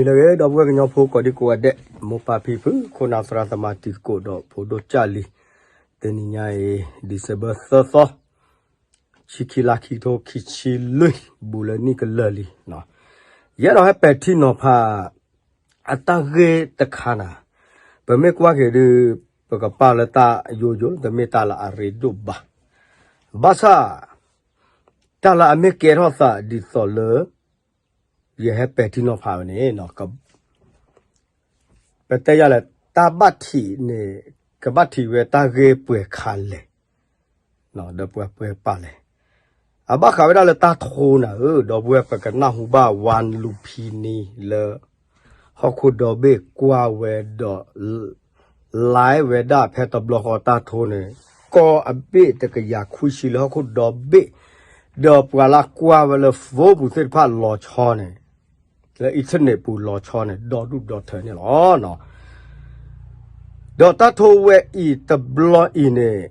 လၢအဂ့ၤ ဒီပုၢ်ဝဲၢ်ကညီဖိကိးဒံကိးဂၤဒဲး, မိၢ်ပၢ်ဖံဖု ခိၣ်နၢ်သရၣ်သမါတံၤသကိးဒီးဖိဒိၣ်ကၢ်လံၤ, တနံၤညါအံၤ December သၢသီ, ဆံခံလါ ခံကထိခံဆံလွံၢ်, ဘူးလၢနံၣ်ကလၢာ်လံ. ယအဲၣ်ဒိးဟဲပဲာ်ထံနီၤဖး အတၢ်ဂ့ၢ်တခါနၤ, ပမ့ၢ်ကွၢ်က့ၤဒုး ပကပာ်လၢတၢ်ယိယိ တမ့ၢ်တၢ်လၢအရ့ဒိၣ်ဘၣ်. ဘၣ်ဆၣ် တၢ်လၢအမ့ၢ်ကဲထီၣ်သးဒ်သိးလၢ ယဟဲပဲာ်ထံနီၤဖးဝဲန့ၣ် ပတဲယၤလဲၣ် တၢ်ဘၣ်ထံးန့ၣ် ကဘၣ်ထံးဝဲတၢ်ဂ့ၢ်ပှဲၤခါလဲၣ်, ဒီးပှဲၤပှဲၤပာ်လဲၣ်. အဘၣ်ဃးဝဲဒၣ်လၢတၢ်ထိနၤဧၢ, ဒီပုၢ်ဝဲၢ် ပကနၢ်ဟူဘၣ် ဝါလူဖံနံလၢ ဟီၣ်ခိၣ်ဒီဘ့ၣ်ကွၢ်ဝဲဒီး လဲဝဲဒၣ်ဖဲတဘျီဃီတၢ်ထိန့ၣ် ကီၢ်အဘ့ၣ်တကယၤခွံဆံလၢဟီၣ်ခိၣ်ဒီဘ့ၣ်, ဒီးပှၤလၢကွၢ်ဝဲလၢ phone ပူၤသ့ၣ်တဖၣ်လီၤဆီန့ၣ် လၢ internet ပူၤလီၤဆီန့ၣ် ဒီဒူၣ်ဒီထၢန့ၣ်လီၤ. ဒီးတၢ်ထိဝဲအံၤတဘျီအံၤန့ၣ်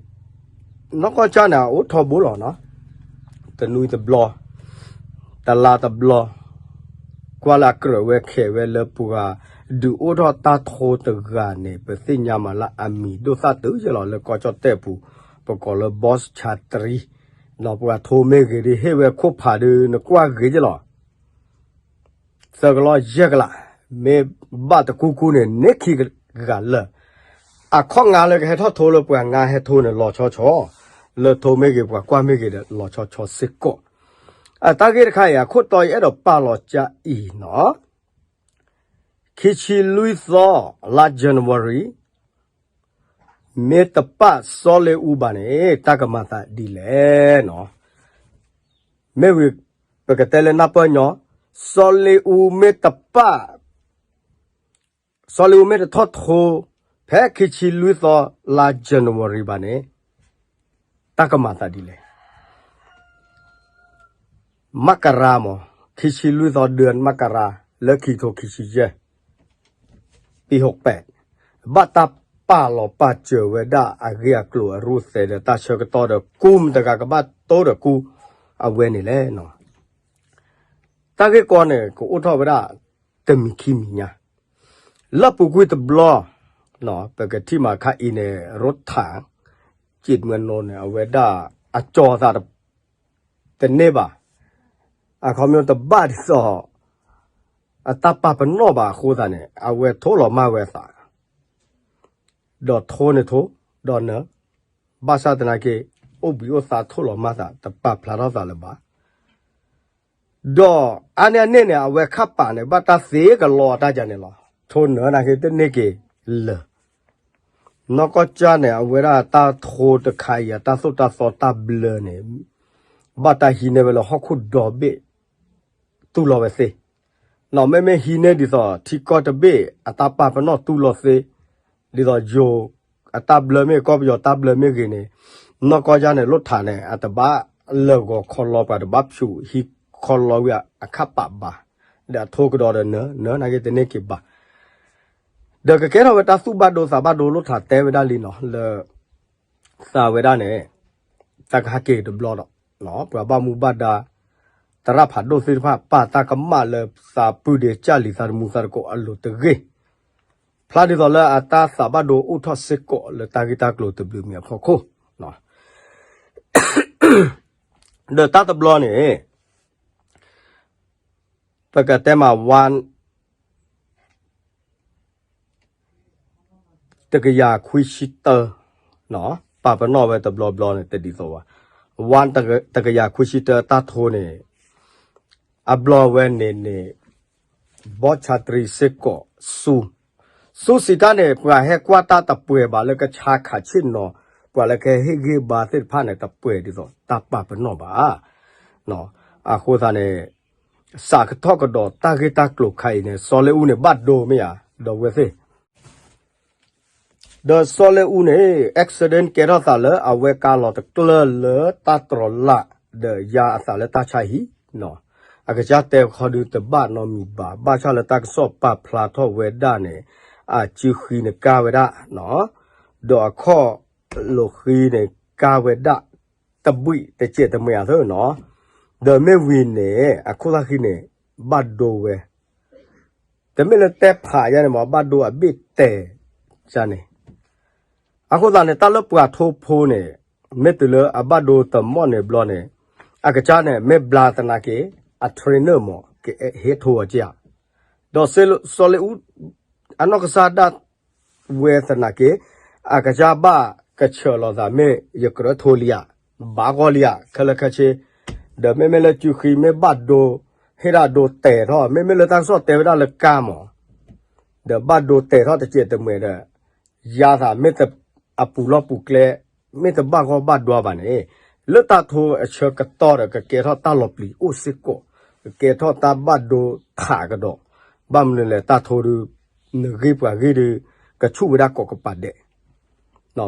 နီၢ်ကီၢ်ကၢ်န့ၣ် အအိၣ်ထီဘိလီၤနီၤ, တနွံတဘျီ, တလါတဘျီ, ကွၢ်လၢအကြၢးဝဲခဲးဝဲလၢပှၤဒုးအိၣ်ထီၣ်တၢ်ထိတဂၤန့ၣ် ပသ့ၣ်ညါမးလၢအမံၤဒိၣ်သၣ်တုၤယဲလီၤ လၢကီၢ်ကၠီၣ်တဲၣ်ပူၤ, ပကိးလၢ Boss Chatri, ပှၤထိမ့ၢ်ဂ့ၤဒ်ဟ့ၣ်ဝဲခိၣ်ဖးဒုး နကွၢ်ဂ့ၤယဲလီၤ သၢကလီၢ်ယဲၢ်ကလး, မ့ၢ်ဘၣ်တကူကူန့ၣ် န့ၢ်ခံကဂၤလၢာ်, အခီၣ်ငါလၢကဟဲထီၣ်ထိလၢပှၤငါဟဲထိန့ၣ် လီၤဆီဆီ, လၢထိမ့ၢ်ဂ့ၤ ပှၤကွၢ်မ့ၢ်ဂ့ၤဒီး လီၤဆီဆီစ့ၢ်ကီး. အတၢ်ဂ့ၢ်တခါအံၤ အခိၣ်တီယအဲၣ်ဒိးပာ်လီၤကၠါအံၤနီၤ, ခံဆံလွံၢ်သီ လါ January မ့ၢ်တပာ်စီၤလ့အူဘၣ်န့ၣ် တၢ်ကမၤသးဒ်လဲၣ်နီၤ. မ့ၢ်ဝံၤ ပကတဲလၢနၢ်ပၢၢ်ညီ, စီၤလ့အူမ့ၢ်တပာ်, စီၤလ့အူမ့ၢ်တထီၣ်ထိ ဖဲခံဆံလွံၢ်သီ လါ January ဘၣ်န့ၣ် တၢ်ကမၤသးဒ်လဲၣ်. မကရၤမး, ခံဆံလွံၢ်သီ ဒၢၣ်မကရၤ လၢခံကထိခံဆံယဲၢ် ပံဟိးပဲး, ဘၣ်တၢ်ပာ်လီၤပာ်စၢၤဝဲဒၣ်အဂ့ၢ်အကျိၤအရူၢ်သဲးဒီးတၢ်ဆၢကတီၢ်ဒီး ကူမတဂၤကဘၣ်တိဒီးကူအဝဲန့ၣ်လဲၣ်. တၢ်ဂ့ၢ်ကီန့ၣ် ကအိၣ်ထီၣ်ဝဲဒၣ်တမံၤခံမံၤညါ, လၢပူၤကွံာ်တဘျီ, ပကထံၣ်မးခါအံၤန့ၣ် ရိထၣ် ကံးမၢနိန့ၣ် အဝဲဒၣ်အကၠီၤသး တန့ၢ်ဘၣ်, အခီပညီတဘၣ်ဒ်သိး အတၢ်ပာ်ပနီၣ်ဘၣ်အဃိသတးန့ၣ် အဝဲထိလီၤမၢ်ဝဲအသး, ဒီးထိန့ၣ်ထိ, ဒီးနၢၤ, ဘၣ်ဆၣ်သနာ်က့ အိၣ်ဘှံးအိၣ်သါထိလီၤမၢ်သး တပာ်ဖျါထီၣ်သးလၢၤဘၣ်. ဒီးအါန့ၢ်အန့ၣ်န့ၣ် အဝဲခးပာ်န့ၣ် ဘၣ်တၢ်သ့ကလီတၢ်ကန့ၣ်လီၤ. ထိနၢၤနာ်က့တန့ၢ်က့ၤလၢာ် နီၢ်ကီၢ်ကၠၢ်န့ၣ် အဝဲဒၣ်တၢ်ထိတခါအံၤ အတၢ်သိၣ်တၢ်သီတၢ်ဘျၢန့ၣ် ဘၣ်တၢ်ဟံးန့ၢ်ဝဲလၢဟီၣ်ခိၣ်ဒီဘ့ၣ် တူၢ်လိာ်ဝဲသ့, မ့မ့ၢ်ဟံးန့ၢ်ဒ်သိး ထံကီၢ်တဘ့ၣ်အတၢ်ပာ်ပနီၣ်တူၢ်လိာ်သ့, ဒ်သိးယိၤ အတၢ်ဘျၢမ့ၢ်ကီၢ်ပယီၤတၢ်ဘျၢမ့ၢ်ဂ့ၤန့ၣ်, နီၢ်ကီၢ်ကၠၢ်န့ၣ် လိၣ်ထးန့ၣ် အတဘၣ်လၢာ်ဂီၤခီလီၤပှၤ တဘၣ်ဖၠူးဟံးခီလီၤဝံၤအခးပာ်ဘၣ်, ဒီးအထိကဒီးဒီးနၢၤ နၢၤနာ်က့တန့ၢ်က့ၤဘၣ်. ဒီးကကဲထီၣ်ဝဲတၢ်သူၣ်ဘၣ်ဒိသးဘၣ်ဒိလိၣ်ထးတဲဝဲဒၣ်လံနီၤ လၢ သးဝဲဒၣ်န့ၣ် တၢ်ကဟဲက့ၤတဘျီဒီး ပှၤဘၣ်မူဘၣ်ဒါ သရၣ်ဖးဒိၣ်သ့ၣ်တဖၣ် ပာ်တၢ်ကမၣ်လၢသးပုၢ်ဒ့ကၢ်လံၤသးတမူသးတကိးအလိၤတဂ့ၤ, ဖျါဒ်သိးလၢအတၢ်သးဘၣ်ဒိအိၣ်ထီၣ်စ့ၢ်ကီးလၢတၢ်ဂ့ၢ်တၢ်ကျိၤတဘျုးမံၤအဖီခိၣ် ဒီးတၢ်တဘျီန့ၣ် ပကတဲမးဝါ တကယၤခွံဆံတၢ ပာ်ပနီၣ်ဝဲတဘျီဘျီန့ၣ် တဒ်သိးဘၣ်. ဝါတကယၤခွံဆံတၢတၢ်ထိန့ၣ် အဘျီဝဲန့ၣ်န့ၣ် ဘီၣ်ဆါတရံစ့ၢ်ကီး ဆူ ဆူစံးတၢ်န့ၣ် ပှၤဟဲကွၢ်တၢ်တပှဲၤဘၣ်လၢကဆါခးဆ့ၣ်နီၤ, ပှၤလၢကဟ့ၣ်ဂံၢ်ဘါသ့ၣ်တဖၣ်န့ၣ် တပှဲၤဒ်သိးတၢ်ပာ်ပနီၣ်ဘၣ်. အဃိသတးန့ၣ် စးကထီၣ်ကဒီးတၢ်ဂ့ၢ်တၢ်ကျိၤခါအံၤန့ၣ် စီၤလ့အူန့ၣ်ဘၣ်ဒိမ့ၢ်ဧါ, ဒီးဝဲသ့ၣ် ဒီးစီၤလ့အူန့ၣ် accident ကဲထီၣ်သးလၢအဝဲကါလီၤတကျၢၢ်လၢတၢ်တြီၤလၢ် ဒီးယါအသးလၢတၢ်ဆါဟံၣ်, အကစၢ်တဲခီဒုတဘၣ်နီတမံၤဘၣ်, ဘၣ်ဆၣ်လၢတၢ်ကစီၣ်ပာ်ဖျါထီၣ်ဝဲဒၣ်န့ၣ် အစုဃံန့ၣ်ကါဝဲဒၣ်, ဒီးအခီၣ်လိာ်ဃံန့ၣ်ကါဝဲဒၣ် တဘှံးတစဲးတမှဲၤအသၢနီၤ, ဒီးမ့ၢ်ဝံၤန့ၣ် အခိၣ်သၣ်ဃံန့ၣ် ဘၣ်ဒိဝဲ တမ့ၢ်လၢတဲဖးယါန့ၣ်မ့ၢ် ဘၣ်ဒိအဘ့ၣ်တဲာ်ယါန့ၣ်. အဃိသတးန့ၣ် တၢ်လၢပှၤထိဖိန့ၣ် မ့ၢ်တုၤလၢအဘၣ်ဒိတမီၣ်န့ၣ်ဘျီန့ၣ် အကစၢ်န့ၣ် မ့ၢ်ဘျါသနာ်က့ အ trainer မ့ၢ် ကဟ့ၣ်ထိအီၤက့ဧါ. ဒီးစီၤလ့အူ အနီၢ်ကစၢ်ဒၣ်ဝဲသနာ်က့ အကစၢ်ဘၣ်ကဆှၢလီၤသး မ့ၢ်ယကြၢးထိလံဧါ, ဘၣ်ဂီၢ်လံဧါ, ခဲလၢာ်ခဲဆ့, ဒီးမ့မ့ၢ်လၢစုဃံမ့ၢ်ဘၣ်ဒိ ဟ့ၣ်ဒၣ်ဒိတဲာ်ထီၣ်, မ့မ့ၢ်လၢတၢ်ကစီၣ်တဲဝဲဒၣ်လၢကါမး, ဒီးဘၣ်ဒိတဲာ်ထီၣ်တစဲးတမှဲာ်ဒီး ယါသးမ့ၢ်တ အပူၤလီၢ်ပူၤကျဲ မ့ၢ်တဘၣ်ဂီၢ်ဘၣ်ဒွါဘၣ်န့ၣ်, လၢတၢ်ထိအဆၢကတီၢ်ဒီး ကကဲထီၣ်တၢ်လီၤပျံၤအိၣ်စ့ၢ်ကီး, ကကဲထီၣ်တၢ်ဘၣ်ဒိထးကဒီး, ဘၣ်မနုၤလဲၣ် တၢ်ထိဒုး နဂ့ၢ်ပှၤဂ့ၢ်ဒုး ကဆူၣ်ဝဲဒၣ်ကိးကပၤဒဲး.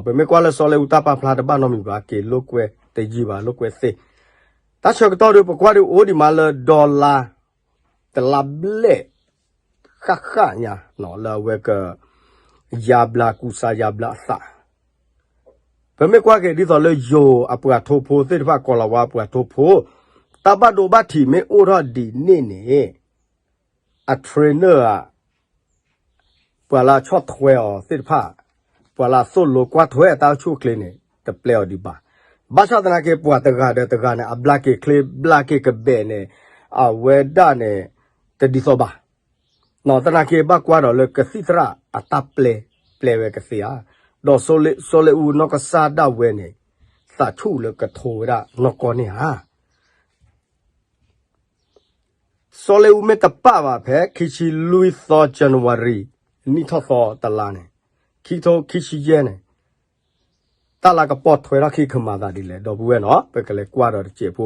ပမ့ၢ်ကွၢ်လၢစီၤလ့အူတၢ်ပာ်ဖျါတဘၣ်နီတမံၤဘၣ်, က့ၤလိာ်ကွဲတယံာ်ဘၣ် လိာ်ကွဲသ့. တၢ်ဆၢကတီၢ်ဒုး ပကွၢ်ဒုးအိၣ်ဒံးမးလၢ dollar တလါဘျဲၣ် ဃၣ်ဃၣ်ညါ လၢအဝဲက ယါဘျါကူစါယါဘျါအသး. ပမ့ၢ်ကွၢ်က့ၤဒ်သိးလၢယိၤအပှၤထိဖိသ့ၣ်တဖၣ် ကီၤလၤဝါအပှၤထိဖိ, တၢ်ဘၣ်ဒိဘၣ်ထံးမ့ၢ်အိၣ်ထီၣ်ဒ်န့ၣ်န့ၣ်, အ trainer ဧါ, ပှၤလၢအဆီၣ်ထွဲအီၤသ့ၣ်တဖၣ်, ပှၤလၢအသိၣ်လိကွၢ်ထွဲအတၢ်အိၣ်ဆူၣ်အိၣ်ချ့န့ၣ် တပျဲအီၤဒံးဘၣ်. ဘၣ်ဆၣ်သနာ်က့ ပှၤတဂၤဒီးတဂၤန့ၣ် အဘျါက့ၤချ့ ဘျါက့ၤကဘဲးန့ၣ် အဝဲဒၣ်န့ၣ် တဒ်သိးဘၣ်. သနာ်က့ဘၣ်ကွၢ်ဒီးလၢကသံၣ်သရၣ်အတၢ်ပျဲ ပျဲဝဲကသ့ဧါ. ဒီးစီၤလ့အူနီၢ်ကစၢ်ဒၣ်ဝဲန့ၣ် သးဆူၣ်လၢကထိဝဲဒၣ်နီၢ်ကီၢ်န့ၣ်ဧါ. စီၤလ့အူမ့ၢ်တပာ်ဘၣ်ဖဲ ခံဆံလွံၢ်သီ January နံၣ်ထီၣ်သီတလါန့ၣ်, ခံကထိခံဆံယဲၢ်န့ၣ်, တၢ်လၢကပိာ်ထွဲထီၣ်ခံကမၤသးဒ်လဲၣ် ဒီပုၢ်ဝဲၢ်နီၤ, ပကလဲၤကွၢ်ဒီးတစဲးဖိ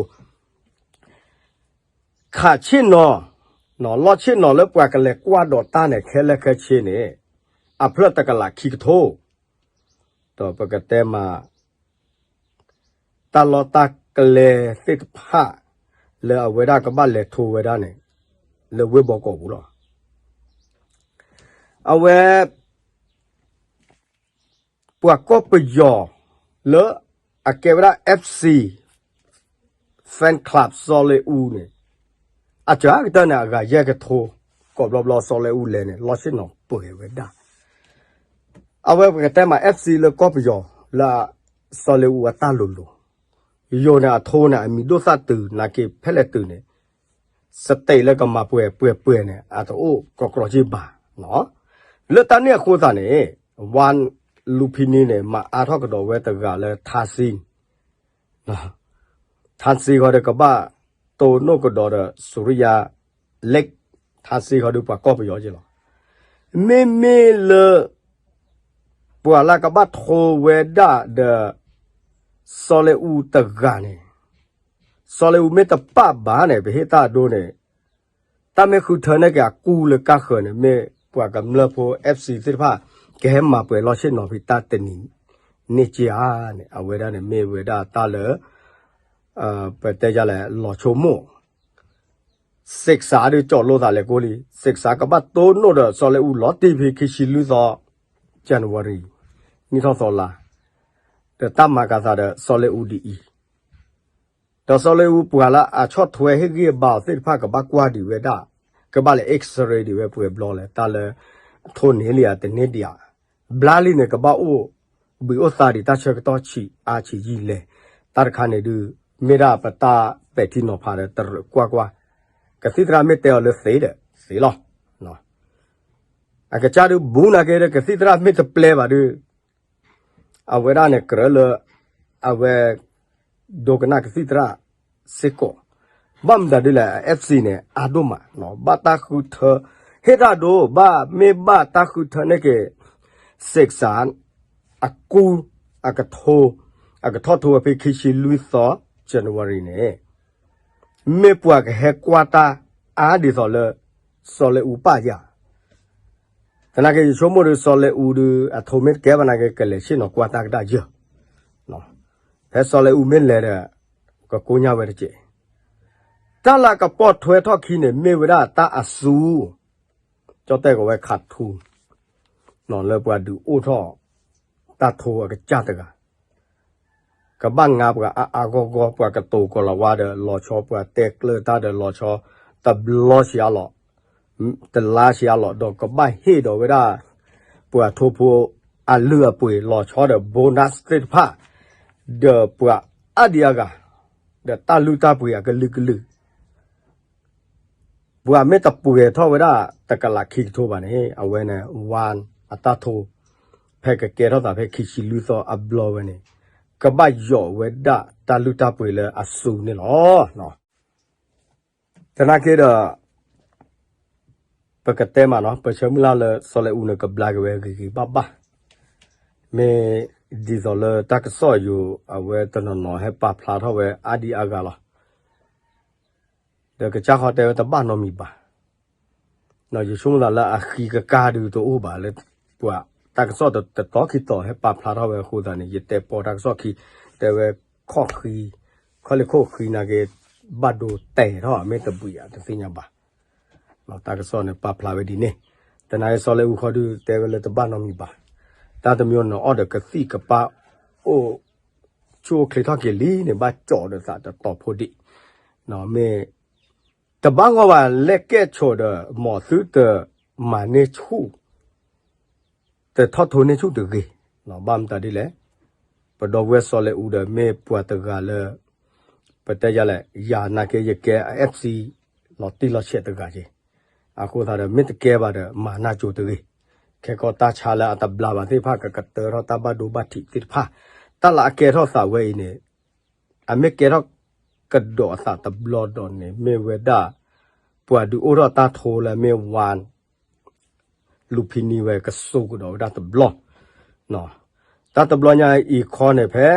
ခးဆ့ၣ်နီၤ, လီၢ်ဆ့ၣ်နီၤလၢပှၤကလဲၤကွၢ်ဒီးတၢ်န့ၣ် ခဲလၢာ်ခဲဆ့န့ၣ် အဖျၢၣ်တကလးခံကထိ, ဒီးပကတဲမး တၢ်လီၢ်တၢ်ကျဲသ့ၣ်တဖၣ် လၢအဝဲဒၣ်ကဘၣ်လဲၤထိဝဲဒၣ်န့ၣ် လၢဝ့ၢ်ဘီကီးပူၤလီၤ. အဝဲ ပှၤကီၢ်ပယီၤလၢအကဲဝဲဒၣ် FC fan club စီၤလ့အူန့ၣ်, အစှၤကတၢၢ်န့ၣ် အဂၤယဲၢ်ကထိ, ကိးဘျီဘျီစီၤလ့အူလဲၤန့ၣ် လီၢ်ဆ့ၣ်နီၤပှဲၤဝဲဒၣ်. အဝဲပကတဲမး FC လၢကီၢ်ပယီၤ လၢစီၤလ့အူအတၢ်လိၤလိၤ, ယိၤန့ၣ်အထိန့ၣ် အမံၤဒိၣ်သၣ်တုၤ နာ်က့ဖဲလဲၣ်တုၤန့ၣ် state လၢကမၤပှဲၤပှဲၤပှဲၤန့ၣ် အတအိၣ်ကီးကီးက့ဘၣ်. လၢတၢ်န့ၣ်အဃိသတးန့ၣ် One Lumpinee န့ၣ် မၤအါထီၣ်ကဒီးဝဲတဂၤလၢ Thaksin, Thaksin ဃီဒီးကဘၣ်တိၢ်နီၣ်ကဒီးဒီး Suria Lake, Thaksin ဃီဒီးပှၤကီၢ်ပယီၤက့လီၤ. မ့မ့ၢ်လၢ ပှၤလၢကဘၣ်ထိဝဲဒၣ်ဒီး စီၤလ့အူတဂၤန့ၣ်, စီၤလ့အူမ့ၢ်တပာ်ဘၣ်န့ၣ် ပဟ့ၣ်တၢ်အဒိန့ၣ်, တၢ်မ့ၢ်ဃုထၢန့ၢ်က့ၤအကူလၢကါဃၢၤန့ၣ် မ့ၢ်ပှၤကမျၢၢ်ဖိ FC သ့ၣ်တဖၣ် ကဟဲမၤပှဲၤလီၢ်ဆ့ၣ်နီၤဖဲတၢ်တနံၤန့ၣ်က့ဧါန့ၣ် အဝဲဒၣ်န့ၣ်မ့ၢ်ဝဲဒၣ်တၢ်လၢ ပတဲယလဲၣ် လီၤဆိကမိၣ် စ့းစးဒုးကၠီၣ်လိသးလဲၤကိးလံ, စ့းစးကဘၣ်တိၢ်နီၣ်ဒီးစီၤလ့အူလီၤတံၢ်ဖဲခံဆံလွံၢ်သီ January နံၣ်ထီၣ်သီလါ, ဒီးတၢ်မၤကၤသးဒီးစီၤလ့အူဒ်အံၤ, ဒီးစီၤလ့အူပှၤလၢအဆီၣ်ထွဲဟ့ၣ်ဂံၢ်ဘါအီၤသ့ၣ်တဖၣ်ကဘၣ်ကွၢ်ဒံးဝဲဒၣ်, ကဘၣ်လဲၤ X-ray ဒံးဝဲပှဲၤဘျီလဲၣ်, တၢ်လၢထိန့ၢ်လံဧါတန့ၢ်ဒံးဧါ, ဘျါလံန့ၣ် ကဘၣ်အိၣ်ဘှံးအိၣ်သါဒံးတၢ်ဆၢကတီၢ်ဆံးအါဆံးယံာ်လဲၣ်, တၢ်တခါန့ၣ်ဒုး မ့ၢ်ဒၣ်ပတၢ်ပဲာ်ထံနီၤဖးဒီးတရၢးကွၢ်ကွၢ်, ကသံၣ်သရၣ်မ့ၢ်တဲအီၤလၢသ့ဒီးသ့လီၤ. အကစၢ်ဒုးဘူးနာ်က့ဒီး ကသံၣ်သရၣ်မ့ၢ်တပျဲဘၣ်ဒုး အဝဲဒၣ်န့ၣ်ကြၢးလၢ အဝဲ ဒိကနၣ်ကသံၣ်သရၣ်စ့ၢ်ကီး, ဘၣ်မတၤဒ်လဲၣ် FC န့ၣ် အါဒိၣ်မး, ဘၣ်တၢ်ဃုထၢ ဟ့ၣ်တၢ်ဒိ ဘၣ်မ့ၢ်ဘၣ်တၢ်ဃုထၢန့ၢ်က့ၤ စ့းစး အကူ အကထိ အကထီၣ်ထိဝဲဖဲခံဆံလွံၢ်သီ January န့ၣ် မ့ၢ်ပှၤကဟဲကွၢ်တၢ်အါဒ်သိးလၢ စီၤလ့အူပာ်ယၤ, သနာ်က့ယဆိကမိၣ်ဒီး စီၤလ့အူဒီး အထိမ့ၢ်တကဲဘၣ်နာ်က့ ကလဲၤဆ့ၣ်နီၤကွၢ်တၢ်ကဒၣ်ယၢၢ်, ဖဲစီၤလ့အူမ့ၢ်လဲၤဒီး ကကိညၢ်ဝဲတက့ၢ်. တၢ်လၢကပိာ်ထွဲထီၣ်ခံန့ၣ် မ့ၢ်ဝဲဒၣ်တၢ်အစူ ကၠီတဲကဝဲ ခးထူ လၢပှၤဒုးအိၣ်ထီၣ် တၢ်ထိအကစၢ်တဂၤ, ကဘၣ်ငါပှၤအါအါဂီၢ်ဂီၢ် ပှၤကတိၤကီၤလၤဝါဒီးလီၤဆီ ပှၤတဲကျၢၤတၢ်ဒီးလီၤဆီ တဘျီဆံးအါလီၤ. တလါဆံးအလီၢ် ဒီးကဘၣ်ဟ့ၣ်ဒီးဝဲဒၣ် ပှၤထိဖိအလုၢ်အပှ့ၤလီၤဆီဒီး bonus သ့ၣ်တဖၣ် ဒီးပှၤအါဒံအါဂၤ ဒီးတၢ်လုၢ်တၢ်ပှ့ၤအကလုာ်ကလုာ် ပှၤမ့ၢ်တပှဲၤထီၣ်ဝဲဒၣ်တကလးခံကထိဘၣ်န့ၣ် အဝဲန့ၣ် ဝၣ်အတၢ်ထိ ဖဲကကဲထီၣ်သးဖဲခံဆံလွံၢ်သီအဘျီဝဲန့ၣ် ကဘၣ်ယီၣ်ဝဲဒၣ်တၢ်လုၢ်တၢ်ပှ့ၤလၢအစုန့ၣ်လီၤ. သနာ်က့ဒီး ပကတဲမးနီၤ ပဆၢမုၢ်လၢ်လၢစီၤလဲၤအူန့ၣ် ကဘျါက့ၤဝဲဂ့ၤဂ့ၤဘၣ်ဘၣ်. မ့ၢ်ဒ်သိးလၢတၢ်ကစီၣ်ယိၤ အဝဲတနီၤနီၤဟဲပာ်ဖျါထီၣ်ဝဲအါဒံအါဂၤလီၤ. ဒီးကစၢ်ခီတဲဝဲတဘၣ်နီတမံၤဘၣ်. ယဆိကမိၣ်သးလၢအဃံကကါဒုးတအိၣ်ဘၣ်လၢ ပှၤတၢ်ကစီၣ်တတီၤခံတီၤဟဲပာ်ဖျါထီၣ်ဝဲအဃိသတးန့ၣ် ယတဲပိာ်တၢ်ကစီၣ်ခံ တဲဝဲခီၣ်ဃံ ခီၣ်လ့ၢ်ခိၣ်ဃံနာ်က့ ဘၣ်ဒိတဲာ်ထီၣ်မ့ၢ်တဘှံးဧါ တသ့ၣ်ညါဘၣ်. တၢ်ကစီၣ်န့ၣ်ပာ်ဖျါဝဲဒ်န့ၣ် သနာ်က့စီၤလဲၤအူခီဒုးတဲဝဲလၢတဘၣ်နီတမံၤဘၣ်. တၢ်တမံၤန့ၣ်အီၣ်ဒီးကသံၣ်ကပၢ်အိၣ် ဆူၣ်အိၣ်ချ့ထီၣ်က့ၤလံန့ၣ် ဘၣ်ကၠီၣ်ဒီးသးတတီၤဖိဒံး မ့ၢ် တဘၣ်ဂီၢ်ဘၣ်လဲၣ်ကဲၣ်ဆိးဒီး မ်သုတမၤန့ၢ်ဆူၣ် တထီၣ်ထိန့ၢ်ဆူၣ်တဂ့ၤ. ဘၣ်မတၤဒ်လဲၣ် ပဒီပုၢ်ဝဲၢ်စီၤလဲၤအူဒီးမ့ၢ်ပှၤတဂၤလၢ ပတဲယၤလဲၣ် ယၤနာ်က့ယကဲ FC လီၤတံၢ်လီၤဆဲးတဂၤက့ၤ. အဃိသတးဒီး မ့ၢ်တကဲဘၣ်ဒီး မၤနၢ်ကၠိတဂ့ၤ. ခဲကီၢ်တၢ်ဆါလၢအတဘျါဘၣ်သ့ၣ်တဖၣ် ကကတၢၢ်ထီၣ်တၢ်ဘၣ်ဒိဘၣ်ထံးသ့ၣ်တဖၣ် တၢ်လၢအကဲထီၣ်သးဝဲအံၤန့ၣ် အမ့ၢ်ကဲထီၣ်ကဒီးအသးတဘျီဒီးန့ၣ် မ့ၢ်ဝဲဒၣ် ပှၤဒုးအိၣ်ထီၣ်တၢ်ထိလၢမ့ၢ်ဝါ လူဖံနံဝဲကစိကဒီးဝဲဒၣ်တဘျီ. တၢ်တဘျီညါအံၤခီန့ၣ်ဖဲ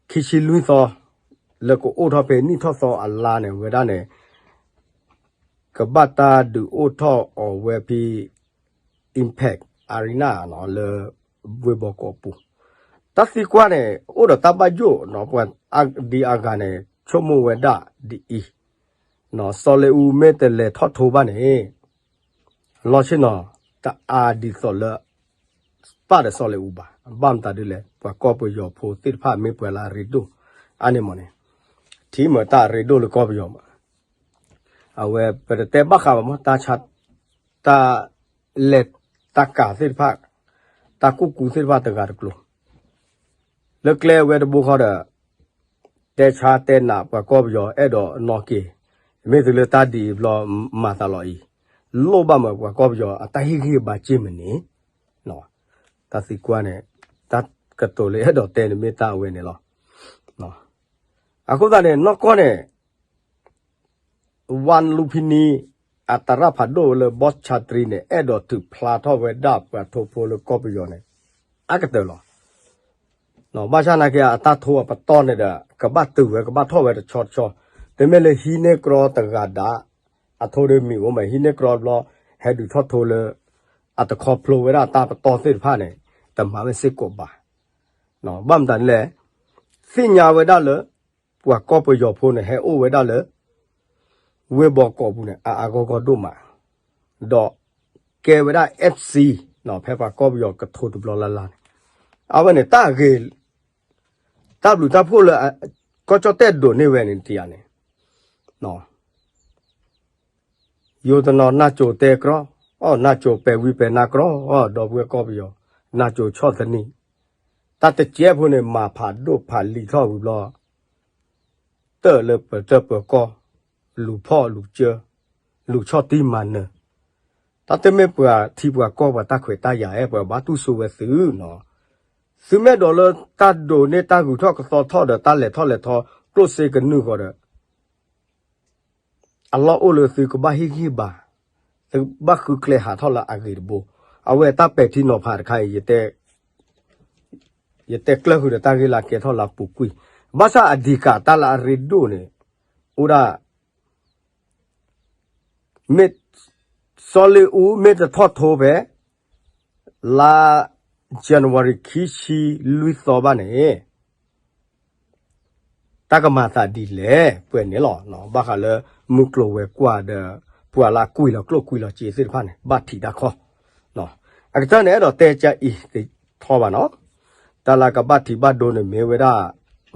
ခံဆံလွံၢ်သီ လၢကအိၣ်ထီၣ်ဖဲနံၣ်ထီၣ်သီအလါန့ၣ် ဝဲဒၣ်န့ၣ် ကဘၣ်တၢ်ဒုးအိၣ်ထီၣ်အီၤဝဲဖဲ Impact Arena လၢ ဝ့ၢ်ဘီကီးပူၤ တၢ်သံကွၢ်န့ၣ် အိၣ်ဒီးတၢ်ဘၣ်ယိၣ်နီၤ ပှၤအါဒံအါဂၤန့ၣ် ဆိကမိၣ်ဝဲဒၣ်ဒ်အံၤ, စီၤလ့အူမ့ၢ်တလဲၤထီၣ်ထိဘၣ်န့ၣ် လီၤဆ့ၣ်နီၤ တအါဒ်သိးလၢ ပၢ်ဒီးစီၤလ့အူဘၣ်. ဘၣ်မတၤဒ်လဲၣ် ပှၤကီၢ်ပယီၤဖိသ့ၣ်တဖၣ်မ့ၢ်ပှၤလၢအရ့ဒိၣ် အါန့ၢ်မးန့ၣ် ထံမၤတၢ်အရ့ဒိၣ်လၢကီၢ်ပယီၤမး အဝဲပတတဲဘၣ်ဃးဘၣ်မး တၢ်ဆါ တၢ်လဲၤတၢ်ကၤသ့ၣ်တဖၣ် တၢ်ကူၣ်ကူသ့ၣ်တဖၣ်တဂၤတကျိၤ လၢကျဲဝဲတဘိဃီဒီး တဲဆါတဲနးပှၤကီၢ်ပယီၤအဲၣ်ဒိးနီၢ်က့ၤ မ့ၢ်သုလၢတၢ်ဒ်အံၤဘျီ မၤသးလီၤအံၤ လိၣ်ဘၣ်မးပှၤကီၢ်ပယီၤအတၢ်ဟ့ၣ်ဂံၢ်ဘါစ့ၢ်မ့ၢ်န့ၣ် တၢ်သံကွၢ်န့ၣ် တၢ်ကတိၤလၢအဲၣ်ဒိးတဲန့ၣ်မ့ၢ်တၢ်အဝဲန့ၣ်လီၤ. အဃိသတးန့ၣ် နီၢ်ကီၢ်န့ၣ် ဝါလူဖံနံ အတရၣ်ဖးဒိၣ်ဝဲလၢ ဘီၣ်ဆါတရံန့ၣ် အဲၣ်ဒိးထုးဖျါထီၣ်ဝဲဒၣ်ပှၤထိဖိလၢကီၢ်ပယီၤန့ၣ် အါကတၢၢ်လီၤ. ဘၣ်ဆၣ်နာ်က့ အတၢ်ထိအပတီၢ်န့ၣ်ဒီး ကဘၣ်တုၤဝဲ ကဘၣ်ထီၣ်ဝဲတဆီတဆီ, တမ့ၢ်လၢဟံးန့ၢ်ကြီတဂၤဒၣ် အထိဒီးမံၤအိၣ်မး ဟံးန့ၢ်ကြီဘျီ ဟဲဒုးထီၣ်ထိလၢ အတခီဖျိဝဲဒၣ်တၢ်ပတီၢ်သ့ၣ်တဖၣ်န့ၣ် တမၤဝဲစ့ၢ်ကီးဘၣ်. ဘၣ်မတၤဒ်လဲၣ် သ့ၣ်ညါဝဲဒၣ်လၢ ပှၤကီၢ်ပယီၤဖိန့ၣ် ဟဲအိၣ်ဝဲဒၣ်လၢ ဝ့ၢ်ဘီကီးပူၤန့ၣ် အါအါဂီၢ်ဂီၢ်ဒိၣ်မး, ဒီးကဲဝဲဒၣ် FC ဖဲပှၤကီၢ်ပယီၤကထိတဘျီလၢ်လၢ်န့ၣ်, အဝဲန့ၣ် တၢ်ဂ့ၤ တၢ်ဘျုးတၢ်ဖှိၣ်လၢ ကီၢ်ကၠီၣ်တဲၣ်ဒိးန့ၢ်ဝဲန့ၣ်တယၤန့ၣ် ယိၤတနီၤနၢ်ကၠိတဲကြီ, အီၣ်နၢ်ကၠိပဲာ်ဝံပဲာ်နါကြီ, ဒီပုၢ်ဝဲၢ်ကီၢ်ပယီၤ, နၢ်ကၠိဆီၣ်သနံး, တၢ်တစဲးဖိန့ၣ် မၤဖးဒိၣ်ဖးလံၤထီၣ်ဝံၤဘျီ တၢၢ်လၢပတၢၢ်ပၢၤကီၢ်, လူၤဖီၣ်လူၤစၢ, လူၤဆီၣ်တံၢ်မၤနၢၤ, တၢ်တမ့ၢ်ပှၤထံပှၤကီၢ်ပှၤတၢ်ခွဲးတၢ်ယာ်ဧါ, ပှၤဘၣ်တူၢ်စိဝဲသုနီၤ, သုမ့ၢ်အဲၣ်ဒိးလၢတၢ်ဒိးန့ၢ်တၢ်ဂုၤထီၣ်ကသီထီၣ်ဒီးတၢ်လဲၤထီၣ်လဲၤထီကျိၣ်စ့ကနုာ်ဃီဒီး အလီၢ်အိၣ်လၢသုကဘၣ်ဟ့ၣ်ဂံၢ်ဘါ, သုကဘၣ်ဃုကျဲဟးထီၣ်လၢအဂ့ၤတဘိ, အဝဲတၢ်ပဲာ်ထံနီၤဖးတခါအံၤ ယတဲကျၢၢ်ဃုာ်ဒီးတၢ်ဂ့ၢ်လၢအကဲထီၣ်လၢအပူၤကွံာ်, ဘၣ်ဆၣ်အဓိကတၢ်လၢအရ့ဒိၣ်န့ၣ် အိၣ်ဒၣ် မ့ၢ် စီၤလ့အူမ့ၢ်တထီၣ်ထိဖဲ လါ January ခံဆံလွံၢ်သီဘၣ်န့ၣ် တၢ်ကမၤသးဒ်လဲၣ် ပှဲၤန့ၣ်လီၤ. ဘၣ်ဃးလၢမုၢ်ကျိၤဝဲၤကွာ်ဒီး ပှၤလၢအကွံာ်လီၤကျိၣ်ကွံာ်လီၤစ့သ့ၣ်တဖၣ်န့ၣ် ဘၣ်ထံးတၢ်ခီ, အကတၢၢ်န့ၣ် အဲၣ်ဒိးတဲကအံၤတထီဘၣ်နီၤ, တၢ်လၢကဘၣ်ထံးဘၣ်ဒိန့ၣ်မ့ၢ်ဝဲဒၣ်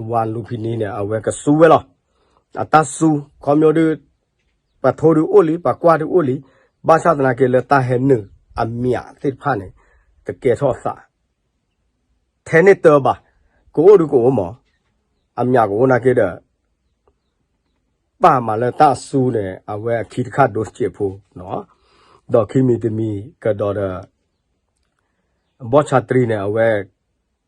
ဝါလူဖံနံန့ၣ် အဝဲကစူဝဲလီၤ. အတၢ်စူ ခီဖျိဒုး ပှၤထိဒုးအိၣ်လံ ပှၤကွၢ်ဒုးအိၣ်လံ, ဘၣ်ဆၣ်သနာ်က့လၢတၢ်ဟဲနုာ်အမံၤသ့ၣ်တဖၣ်န့ၣ် တကဲထီၣ်အသး ထဲန့ၣ်တၢ်ဘၣ်, ကအိၣ်ဒုးကအိၣ်မး, အမံၤကအိၣ်နာ်က့ဒီး ပာ်မးလၢတၢ်အစူန့ၣ် အဝဲအခံတခါဒိစ့းဖိ, ဒီးခံမံၤတမံၤကဒီးဒီး ဘီၣ်ဆါတရံန့ၣ် အဝဲ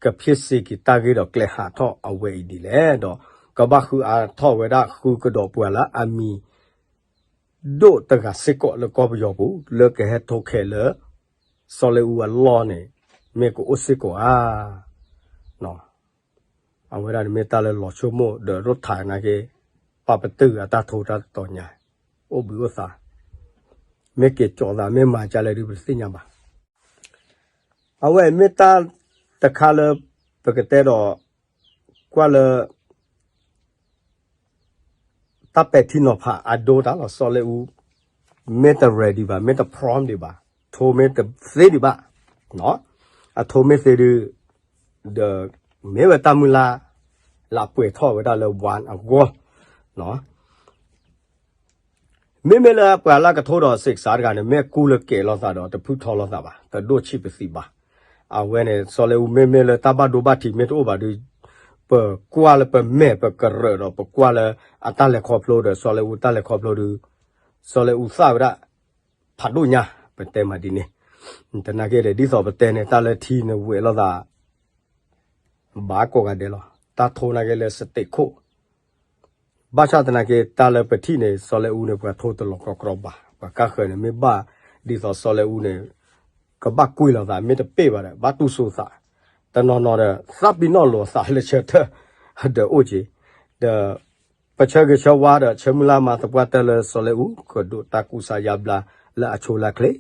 ကဖံးစ့က့ၤတၢ်ဂ့ၢ်ဒီးကျဲဟးထီၣ်အဝဲအံၤဒ်လဲၣ်, ဒီးကဘၣ်ဃုအါထီၣ်ဝဲဒၣ်ဃုကဒီးပှၤလၢအမံၤ ဒိၣ်တဂၤစ့ၢ်ကီးလၢကီၢ်ပယီၤပူၤ လၢကဟဲထိခဲလၢ စီၤလ့အူအလီၢ်န့ၣ် မ့ၢ်ကအိၣ်စ့ၢ်ကီးဧါ. အဝဲဒၣ်န့ၣ်မ့ၢ်တၢ်လၢလီၤဆိကမိၣ်ဒီးရိၣ်ထးနာ်က့ ပာ်ပတုာ်အတၢ်ထိတၢ်တတီၤညါ အိၣ်ဘှံးအိၣ်သါ, မ့ၢ်က့ၤကၠီၤသးမ့ၢ်မၤကလဲၣ်ဒုးပတသ့ၣ်ညါဘၣ်. အဝဲမ့ၢ်တၢ်တခါလၢ ပကတဲဒီး ကွၢ်လၢ တၢ်ပဲာ်ထံနီၤဖးအဒိတၢ်လီၤ စီၤလ့အူ မ့ၢ်တ ready ဘၣ် မ့ၢ်တ prompt ဒံးဘၣ် ထိမ့ၢ်တသ့ဒံးဘၣ်, အထိမ့ၢ်သ့ဒုး ဒီး မ့ၢ်ဝဲတၢ်မုၢ်လၢ် လၢပှဲၤထီၣ်ဝဲဒၣ်လၢ one အဂီၢ် မ့မ့ၢ်လၢပှၤလၢကထိဒီးစ့းကစးတဂၤန့ၣ် မ့ၢ်ကူလၢကဲၤလိာ်သးဒီးတဖုထီလိာ်သးဘၣ် တဒိၣ်ဆံးပသံးဘၣ်. အဝဲန့ၣ် စီၤလ့အူမ့မ့ၢ်လၢတၢ်ဘၣ်ဒိဘၣ်ထံးမ့ၢ်တအိၣ်ဘၣ်ဒီး ပကွၢ်လၢပမဲာ်ပကရၢၢ်ဒီး ပကွၢ်လၢအတၢ်လဲၤခီဖျိဒီး စီၤလ့အူတၢ်လဲၤခီဖျိဒီး စီၤလ့အူသၣ်ဝဲဒၣ် ဖးဒိၣ်ညါ ပတဲမးဒ်န့ၣ်. သနာ်က့ဒီး ဒ်သိးပတဲန့ၣ် တၢ်လၢထံန့ၣ်ဝဲလိာ်သး ဘၣ်ကိးဂၤဒဲးလီၤ. တၢ်ထိနာ်က့လၢ state ခိၣ် ဘၣ်ဆၣ်သနာ်က့ တၢ်လၢပထံၣ်န့ၣ် စီၤလ့အူန့ၣ် ပှၤထိတလီၤကြီကြီဘၣ်. ပှၤကါဃၢၤန့ၣ် မ့ၢ်ဘၣ်ဒ်သိးစီၤလ့အူန့ၣ် ကဘၣ်ကွံာ်လိာ်သး မ့ၢ်တပ့ၢ်ဘၣ်ဒီး ဘၣ်တူၢ်စိသး တနီၤနီၤဒီး သးပ့ၤနီၣ်လိာ်သးလၢဆၢထၢၣ် ဒီးအိၣ်က့ၤ ဒီး ပဆၢဂ့ၤဆၢဝါဒီးဆၢမုၢ်လၢ်မၤသပှၢ်တၢၢ်လၢစီၤလ့အူ ကဒိးတၢ်ကူစါယါဘျါလၢအဆိလၢအချ့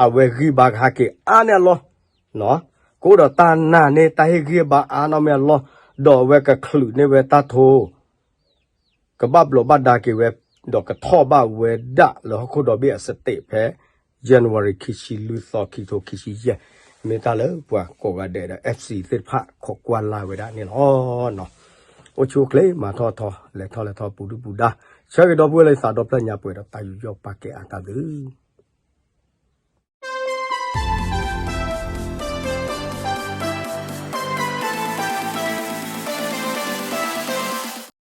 အဝဲဂံၢ်ဘါကဟဲက့ၤအါန့ၢ်အလီၢ် ကအိၣ်ဒီးတၢ်နာ်န့ၢ်တၢ်ဟ့ၣ်ဂံၢ်ဘါအါနီၢ်မ့ၢ်အလီၢ် ဒီးအဝဲကချုးန့ၢ်ဝဲတၢ်ထိ ကဘၣ်ဘျီးဘၣ်ဒါက့ၤဝဲ ဒီးကထီၣ်ဘၣ်ဝဲဒၣ်လၢဟီၣ်ခိၣ်ဒီဘ့ၣ်အ state ဖဲ January ခံဆံလွံၢ်သီ ခံထိခံဆံယဲၢ် မ့ၢ်တၢ်လၢပှၤကိးဂၤဒဲးဒီး FC သ့ၣ်တဖၣ်ခိးကွၢ်လၢ်ဝဲဒၣ်န့ၣ်လီၤ. အိၣ်ဆူၣ်အိၣ်ချ့ မၤထီၣ်ထီ လဲၤထီၣ်လဲၤထီ ပူၤဒုၣ်ပူၤဒါ ဆၢဂ့ၤဒီပုၢ်ဝဲၢ်လၢသးဒီဖျၢၣ်ညါပှဲၤဒီးတၢ်ယူးယီၣ်ပာ်ကဲအါတၢ်သု